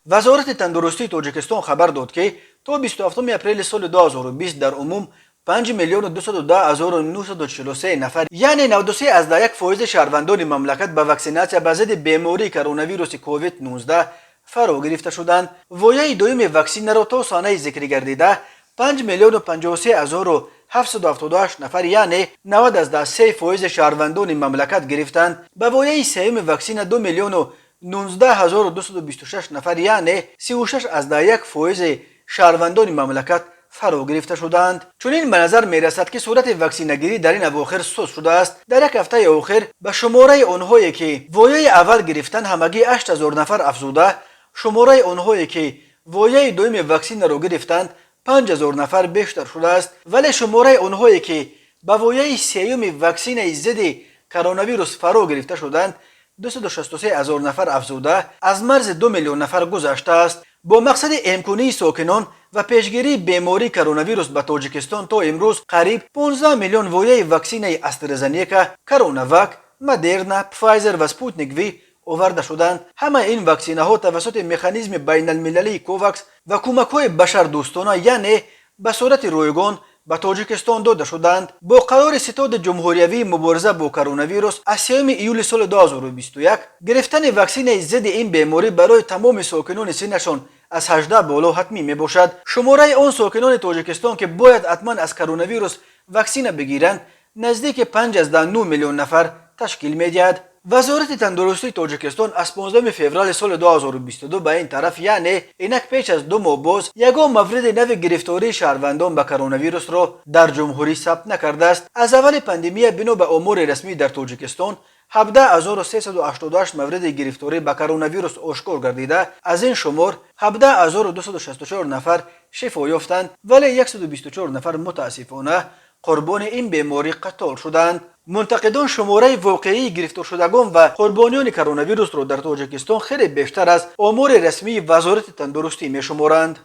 Вазорати тандурустии Тоҷикистон хабар дод, ки то 27 апрели соли 2020 дар умум 5 миллиону 210 943 нафар, яъне 93,1% шаҳрвандони мамлакат ба ваксинатсия ба зидди бемории коронавируси COVID-19 фаро гирифта шуданд. Вояи дуюми ваксинаро то санаи зикрӣ гардида 5 миллиону 53 778 нафар, яъне 90,3% шаҳрвандони мамлакат гирифтанд. Ба вояи сеюми ваксина 2 миллиону 19 226 нафар, яъне 36,1% шаҳрвандони мамлакат фаро гирифта шудаанд. Чунин ба назар мерасад, ки суръати ваксинагирӣ дар ин авохир суст шудааст. Дар як ҳафтаи охир ба шумораи онҳое, ки вояи аввал гирифтанд, ҳамагӣ 8000 нафар афзуда, шумораи онҳое, ки вояи дуюми ваксинаро гирифтанд, 5000 нафар бештар шудааст. Вале шумораи онҳое, ки ба вояи сеюми ваксинаи зидди коронавирус фаро гирифта шуданд, 263 ҳазор нафар афзуда, аз марзи 2 миллион нафар гузаштааст. Бо мақсади эмкунии сокинон ва пешгирии бемории коронавирус ба Тоҷикистон то имрӯз қариб 15 миллион вояи ваксинаи АстраЗенека, Коронавак, Модерна, Пфайзер ва Спутник Ви оварда шуданд. Ҳамаи ин ваксинаҳо тавассути механизми байналмилалии Ковакс ва кӯмакҳои башардӯстона, яъне ба сурати ройгон, ба Тоҷикистон дода шуданд. Бо қарори Ситоди ҷумҳуриявии мубориза бо коронавирус аз 3 июли соли 2021 гирифтани ваксинаи зидди ин беморӣ барои тамоми сокинони синнашон аз 18 боло ҳатмӣ мебошад. Шумораи он сокинони Тоҷикистон, ки бояд ҳатман аз коронавирус ваксина бигиранд, наздики 5,9 миллион нафар ташкил медиҳад. Вазорати тандурустии Тоҷикистон аз 15 феврали соли 2022 ба ин тараф, яъне инак пеш аз 2 моҳ боз, ягон мавриди нави гирифтории шаҳрвандон ба коронавирусро дар ҷумҳурӣ сабт накардааст. Аз аввали пандемия, бино ба омори расмӣ, дар Тоҷикистон 17 388 мавриди гирифторӣ ба коронавирус ошкор гардида, аз ин шумор 17 264 нафар шифо ёфтанд, вале 124 нафар, мутаассифона, қурбони ин беморӣ қатол шуданд. Мунтақидон шумораи воқеии гирифторшудагон ва қурбониёни коронавирусро дар Тоҷикистон хеле бештар аз омори расмии Вазорати тандурустӣ мешуморанд.